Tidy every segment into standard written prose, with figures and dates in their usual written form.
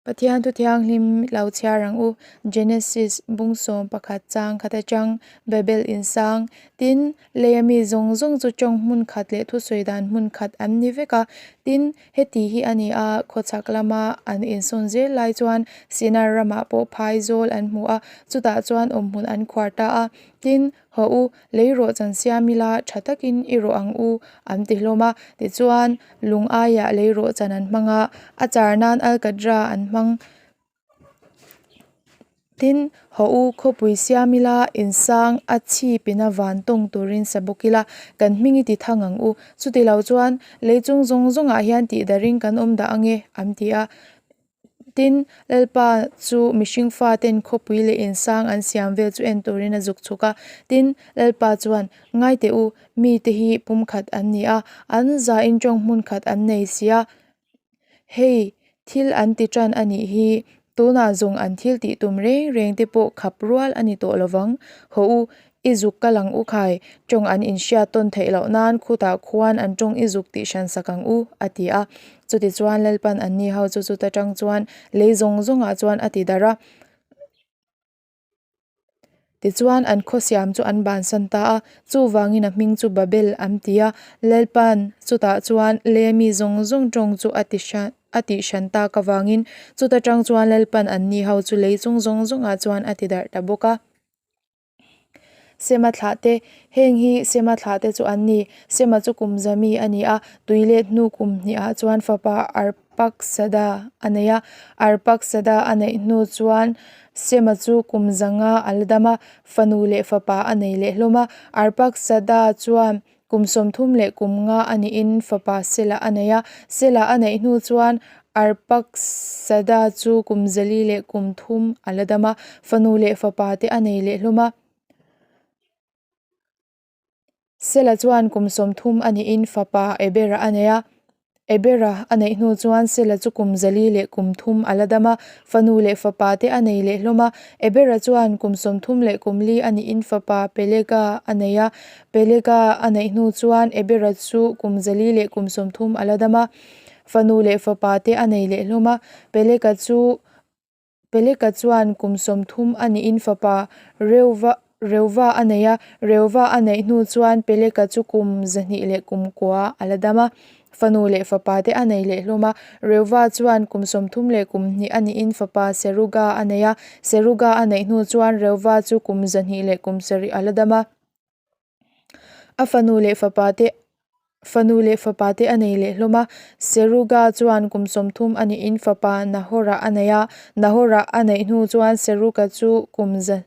Pathian thu thianghlim lo chhiar ang u, Genesis bung 11 chang khat atang Babel insang, tin, leia mi zawng zawng chu tawng hmun khat leh thusawi dan hmun khat an ni vek a, tin, heti hi a ni a, khawchhak lama an insawn zel lai chuan Sinar ramah pawh phai zawl an hmu a, chutah chuan awmhmun an khuar ta a, tin, Haw u, lei rawh chan siam ila, tha takin i rawh ang u, an ti hlawm a. Tichuan, lung aiah lei rawh chan an hmang a, a char nan alkatra an hmang. Tin, haw u, khawpui siam ila, insang a chhipina van tawng turin sa bawk ila, kan hming i ti thang ang u. Chuti lo chuan, lei chung zawng zawngah hian tihdarhin kan awm dah ange, an ti a. Tin, Lalpa chu mihring faten khawpui leh insang an siam vel chu en turin a zuk chhuk a. Tin, Lalpa chuan, Ngai teh u, mite hi pumkhat an ni a, an zain tawng hmun khat an nei si a. Hei, thil an ti tan a nih hi, tunah zawng an thil tih tum reng reng te pawh khap rual a ni tawh lo vang. Haw u, I zuk kal ang u khai, tawng an inhriat tawn theih loh nan khutah khuan an tawng i zuk tih hran sak ang u, a ti a. Chutichuan Lalpan anni ho chu chuta tang chuan lei zawng zawngah chuan a ti darh a. Tichuan an khaw siam chu an bansan ta a, chuvangin a hming chu Babel an ti a. Lalpan chutah chuan lei mi zawng zawng tawng chu a ti hran a tih hran tak avangin chuta tang chuan Lalpan anni ho chu lei chung zawng zawngah chuan a ti darh ta bawk a. Sema thlah te, Heng hi Sema thlah te chu an ni. Sema chu kum za mi a ni a, tui let hnu kum hnihah chuan fapa Arpaksada a nei a. Arpaksada a neih hnu chuan Sema chu kum zanga a la dam a, fanu leh fapa a nei leh hlawm a. Arpaksada chuan Kum 35 a nihin fapa Sela a nei a, Sela a neih hnu chuan Arpaksada chu kum 403 a la dam a, fanu leh fapa te a nei leh hlawm a. Sela chuan kum 30 a nihin fapa Ebera a nei a. Ebera a neih hnu chuan Sela chu kum 403 a la dam a, fanu leh fapa te a nei leh hlawm a. Ebera chuan kum 34 a nihin fapa Pelega a nei a. Pelega a neih hnu chuan Ebera chu kum 430 a la dam a, fanu leh fapa te a nei leh hlawm a. Pelega chu Peleka chuan kum 30 a nihin fapa Reuva Reuva a nei a, Reuva a neih hnu chuan Peleka chu kum 209 a la dam a, fanu leh fapa te a nei leh hlawm a. Reuva chuan kum 32 a nihin fapa Seruga a nei a, Seruga a neih hnu chuan Reuva chu kum 207 a la dam a. A fanu leh fapa te fanu leh fapa te a nei leh hlawm a, Seruga chuan kum 30 a nihin fapa Nahora a nei a, Nahora a neih hnu chuan Seruga chu kum 200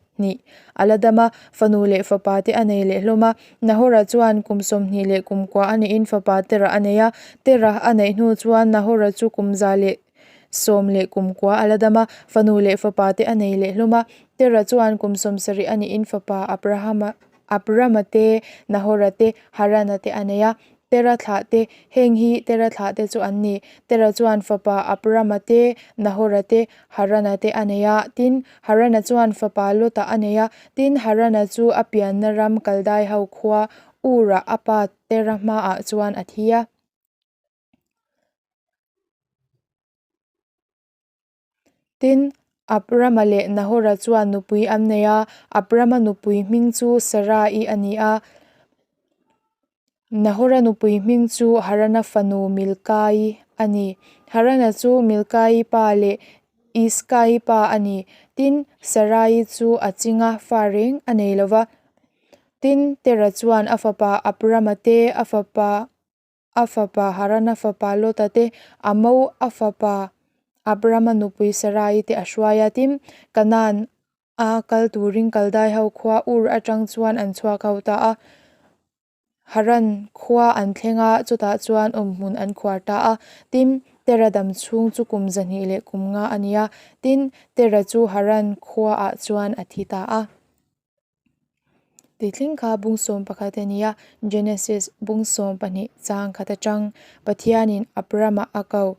a la dam a, fanu leh fapa te a nei leh hlawm a, Nahora chuan kum 29 a nihin fapa Tera a nei a, Tera a neih hnu chuan Nahora chu kum 119 a la dam a, fanu leh fapa te a nei leh hlawm a, Tera chuan kum 70 a nihin fapa Abrahama Abrama te, Nahora te, Harana te a nei a. Tera thlah te, Heng hi Tera thlah te chu an ni. Tera chuan fapa Abrama te, Nahora te, Harana te a nei a. Tin, Harana chuan fapa Lota a nei a. Tin, Harana chu a pianna ram Kaldai ho khua Ur-ah a pa Tera hmaah chuan a thi a. Tin, Abrama leh Nahora chuan nupui an nei a, Abrama nupui hming chu Sarai a ni a, Nahora nupui hming chu Harana fanu Milkai a ni. Harana chu Milkai pa leh Iskai pa a ni. Tin, Sarai chu a ching a, fa reng a nei lo va. Tin, Tera chuan a fapa Abrama te, a fapa A fapa Harana fapa Lota te, a mo a fapa Abrama nupui Sarai te a hruai a, tin, Kanaan a kal turin Kaldai ho khua Ur atang chuan an chhuak ho ta a. Haran khua an thleng a, chutah chuan awmhmun an khuar ta a. Tin, Tera dam chhung chu kum 205 a ni a, tin, Tera chu Haran khuaah chuan a thi ta a. Titling kha bung 11 a ni a, Genesis bung 12 chang khat atang Pathianin Abrama a ko.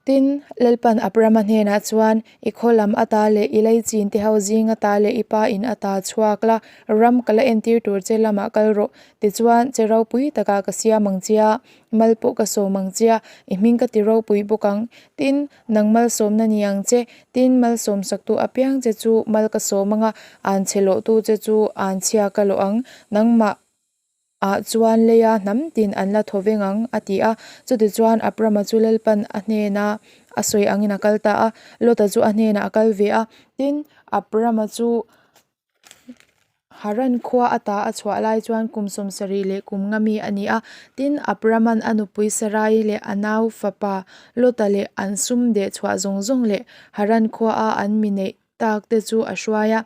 Tin, Lalpan Abrama hnenah chuan, I khaw lam ata leh i leichin te ho zing ata leh i pa in ata chhuak la, ram ka la entir tur che lamah kal rawh. Tichuan, che ropui takah ka siam ang che a, mal pawh ka sawm ang che a, i hming ka ti ropui bawk ang. Tin, nang malsawmna ni ang che, tin, malsawmsaktu apiang che chu mal ka sawm ang a, anchhe lawhtu che chu anchhia ka lawh ang. Nangmah ah chuan leia hnam tin an la thaw veng ang, a ti a. Chutichuan Abrama chu Lalpan a hnena a sawi angin a kal ta a, Lota chu a hnenah a kal ve a. Tin, Abrama chu Haran khua ata a chhuah lai chuan kum 70 leh kum nga mi a ni a. Tin, Abrama'n a nupui Sarai leh a nau fapa Lota leh an sum deh chhuah zawng zawng leh Haran khuaa an mi neih tak te chu a hruai a,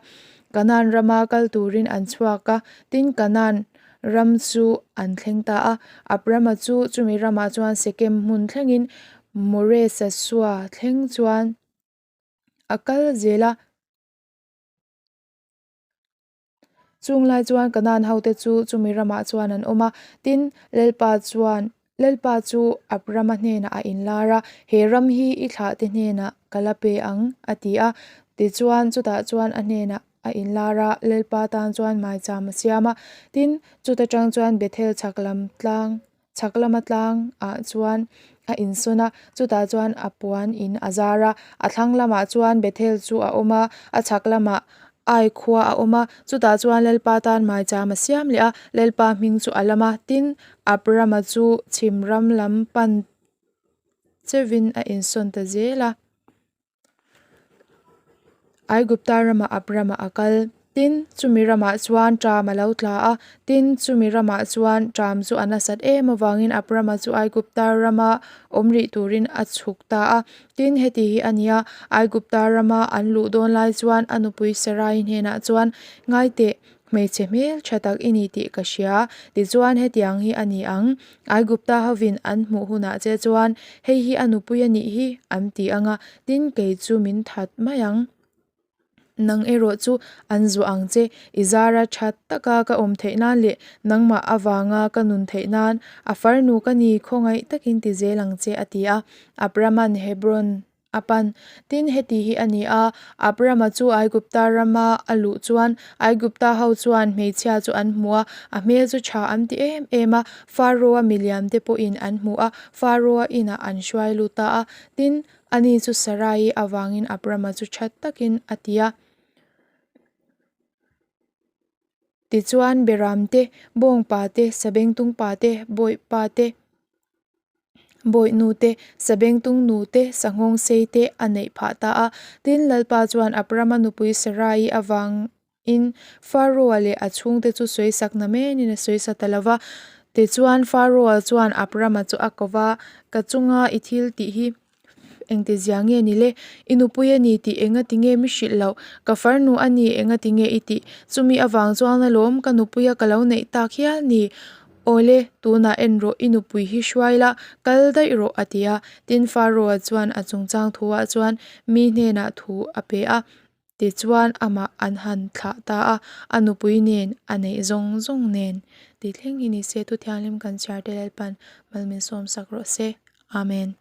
Kanaan rama kal turin an chhuak a, tin Kanaan ram chu an thleng ta a. Abrama chu chumi ramah chuan Sekem hmun thlengin More Sasua thleng chuan a kal zel a. Chung lai chuan Kanaan hote chu chumi ramah chuan an awm a, tin, Lalpa chuan Lalpa chu Abrama hnenah a inlar a, He ram hi i thlahte hnenah ka la pe ang, a ti a. Tichuan, chutah chuan a hnenah a inlar a, Lalpa tan chuan maicham a siam a. Tin, chuta tang chuan Bethel chhak lam tlang Chhak lama tlang ah chuan a insawn a, chutah chuan a puan in a zar a, a thlang lamah chuan Bethel chu a awm a, a chhak lamah Ai khua a awm a, chutah chuan Lalpa tan maicham a siam leh a, Lalpa hming chu a lam a, tin Abrama chu chhim ram lam pan chevin a insawn ta zel a. Aigupta ramah Abrama a kal. Tin, chumi ramah chuan ṭam a lo tla a. Tin, chumi ramah chuan ṭam chu a nasat em avangin Abrama chu Aigupta rama awm rih turin a chhuk ta a. Tin, heti hi a nia, Aigupta rama an luh dawn lai chuan a nupui Sarai hnenah chuan, Ngaiteh, Hmeichhe hmel tha tak i ni tih ka hria. Tichuan hetiang hi a ni ang, Aigupta hovin an hmuh hunah che chuan, Hei hi a nupui a nih hi, an ti ang a, tin kei chu min that mai ang. Nang erawh chu an zuah ang che, i zara tha taka ka awm theih nan leh nangmah avanga ka nun theih nan, a farnu ka ni khawngaih takin ti zel ang che, a ti a. Abrahman Hebron A pan. Tin, heti hi a ni a, Abrama chu Aigupta rama a luh chuan Aigupta ho chuan hmeichhia chu an hmu a, a hmel chu tha an ti em em a, Pharaoh-a miliam te pawhin an hmu a, Pharaoh-a inah an hruai lut ta a. Tin, ani chu Sarai-i avangin Abrama chu tha takin a ti a. Tichuan, Beram te, Bawngpa te, Sabengtungpa te, Bawihpa te, Bawihnu te, Sabengtung nu te, Sanghawng sei te a neih phah ta a. Tin, Lalpa chuan Abrama nupui Sarai avangin Pharaoh-a leh a chhungte chu sawisak na menin a sawisa ta lo va. Tichuan, Pharaoh-a chuan Abrama chu a ko va, Ka chunga i thil tih hi Engti zia nge ni le? I nupui a ni tih enga ti nge mi hrilh loh? Ka farnu a ni enga ti nge i tih? Chumi avang chuan alawm ka nupuia ka lo neih tak hial ni. Awle, tunah en rawh i nupui hi hruai la, kal daih rawh a ti a. Tin Pharaoh-a chuan a chungchang thuah chuan mi hnenah thu a pe a. Tichuan amah an han thlah ta a, a nupui nen, a neih zawng zawng nen. Tih thleng hi ni se, Thu Thianghlim kan chhiar te Lalpan mal min sawmsak rawh se. Amen.